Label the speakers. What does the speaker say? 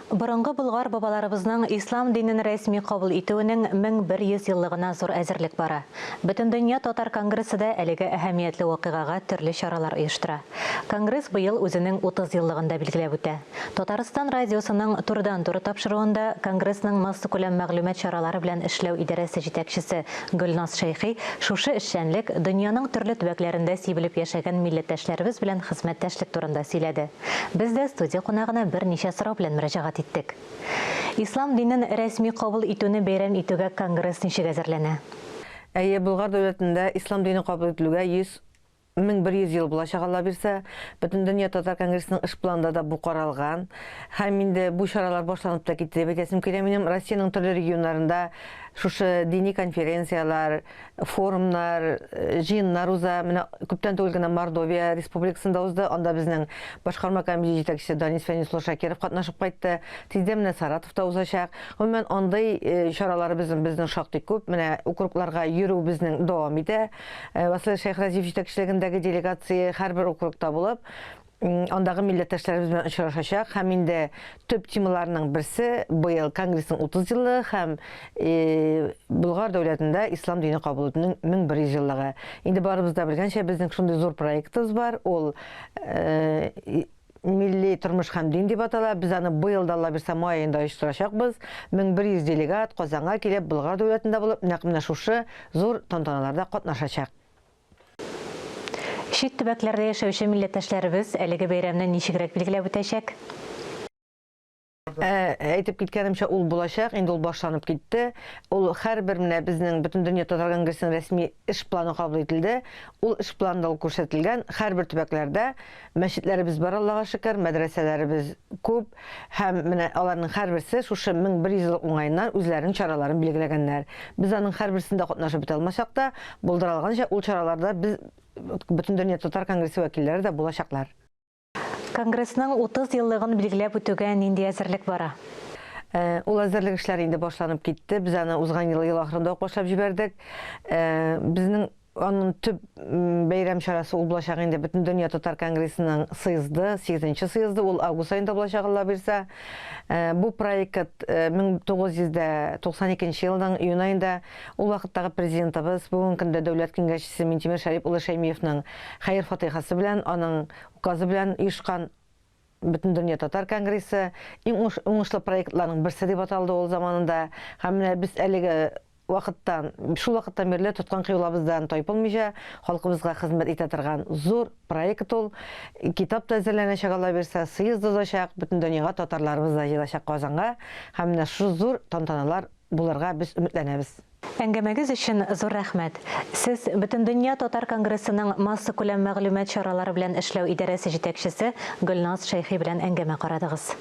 Speaker 1: Борынгы болгар бабаларыбызның ислам динен рәсми кабул итүенең 1100 еллыгына зур әзерлек бара. Бөтендөнья татар конгрессы да әлеге әһәмиятле вакыйгага төрле чаралар оештыра. Конгресс быел үзенең 30 еллыгын да билгеләп үтә. Татарстан радиосының турыдан-туры тапшыруында Конгрессның массакүләм мәгълүмат чаралары белән эшләү идарәсе җитәкчесе Гөлназ Шәйхи шушы эшчәнлек, дөньяның төрле төбәкләрендә сибелеп яшәгән милләттәшләребез белән хезмәттәшлек турында сөйләде. Без дә студия кунагына берничә сорау белән мөрәҗәгать иттек. Ислам динен рәсми кабул итүне бәйрәм итүгә Конгресс ничек әзерләнә?
Speaker 2: Әйе, Болгар дәүләтендә ислам дине кабул ителүгә 100 1100 ел булачак, Алла бирсә. Бөтендөнья татар конгрессының эш планында да бу каралган. Һәм инде бу чаралар башланып та китте дип әйтәсем килә минем. Россиянең төрле регионнарында шушы дини конференцияләр, форумнар, җыеннар уза. Менә күптән түгел генә Мордовия Республикасында узды. Анда безнең башкарма комитет җитәкчесе Данис Фәнис улы Шакиров катнашып кайтты. Тиздән менә Саратовта узачак. Гомумән, андый чараларыбыз безнең шактый күп. Менә округларга йөрү безнең дәвам итә. Васил Шәйхразиев җитәкчелегендәге делегация һәрбер округта булып, андагы милләттәшләребез белән очрашачак һәм инде төп темаларның берсе быел Конгрессның 30 еллыгы һәм Болгар дәүләтендә ислам дине кабул итүнең 1100 еллыгы. Инде барыбыз да белгәнчә, безнең шундый зур проектыбыз бар, ул Милли тормыш һәм дин дип атала. Без аны быел да, Алла бирсә, май аенда оештырачакбыз. 1100 делегат Казанга килеп, Болгар дәүләтендә булып, нәкъ менә шушы зур тантаналарда катнашачак.
Speaker 1: Чит төбәкләрдә яшәүче милләттәшләребез әлеге бәйрәмне ничегрәк билгеләп үтәчәк?
Speaker 2: Әйтеп киткәнемчә, ул булачак, инде ул башланып китте. Ул һәрбер менә безнең Бөтендөнья татар конгрессының рәсми эш планы кабул ителде. Ул эш планында ул күрсәтелгән. Һәрбер төбәкләрдә мәчетләребез бар, Аллага шөкер, мәдрәсәләребез күп. Һәм менә аларның һәрберсе шушы 1100 еллык уңаеннан үзләренең чараларын билгеләгәннәр. Без аның һәрберсендә катнашып бетә алмасак та, булдыра алганча ул чараларда без Бөтендөнья татар конгрессы вәкилләре дә булачаклар.
Speaker 1: Конгрессның 30 еллыгын билгеләп үтүгә нинди әзерлек бара?
Speaker 2: Ул әзерлек эшләре инде башланып китте. Без аны узган ел ел ахырында ук башлап җибәрдек. Безнең Аның төп бәйрәм чарасы ул булачак инде Бөтендөнья татар конгрессының съезды, сигезенче съезды, ул август аенда булачак, Алла бирсә. Бу проект 1992 елның июнь аенда ул вакыттагы президентыбыз, бүгенге көндә дәүләт киңәшчесе Минтимер Шәрип улы Шәймиевның хәер-фатыйхасы белән, аның указы белән оешкан Бөтендөнья татар конгрессы иң уңышлы проектларның берсе дип аталды ул заманында. Һәм менә без әлеге вакыттан, шул вакыттан бирле тоткан кыйблабыздан тайпылмыйча, халкыбызга хезмәт итә торган зур проект ул. Китап та әзерләнәчәк, Алла бирсә, съезд узачак, бөтен дөньяга татарларыбыз да җыелачак Казанга һәм менә шушы зур тантаналар булырга без өметләнәбез.
Speaker 1: Әңгәмәгез өчен зур рәхмәт. Сез Бөтендөнья татар конгрессының массакүләм мәгълүмат чаралары белән эшләү идарәсе җитәкчесе Гөлназ Шәйхи белән әңгәмә карадыгыз.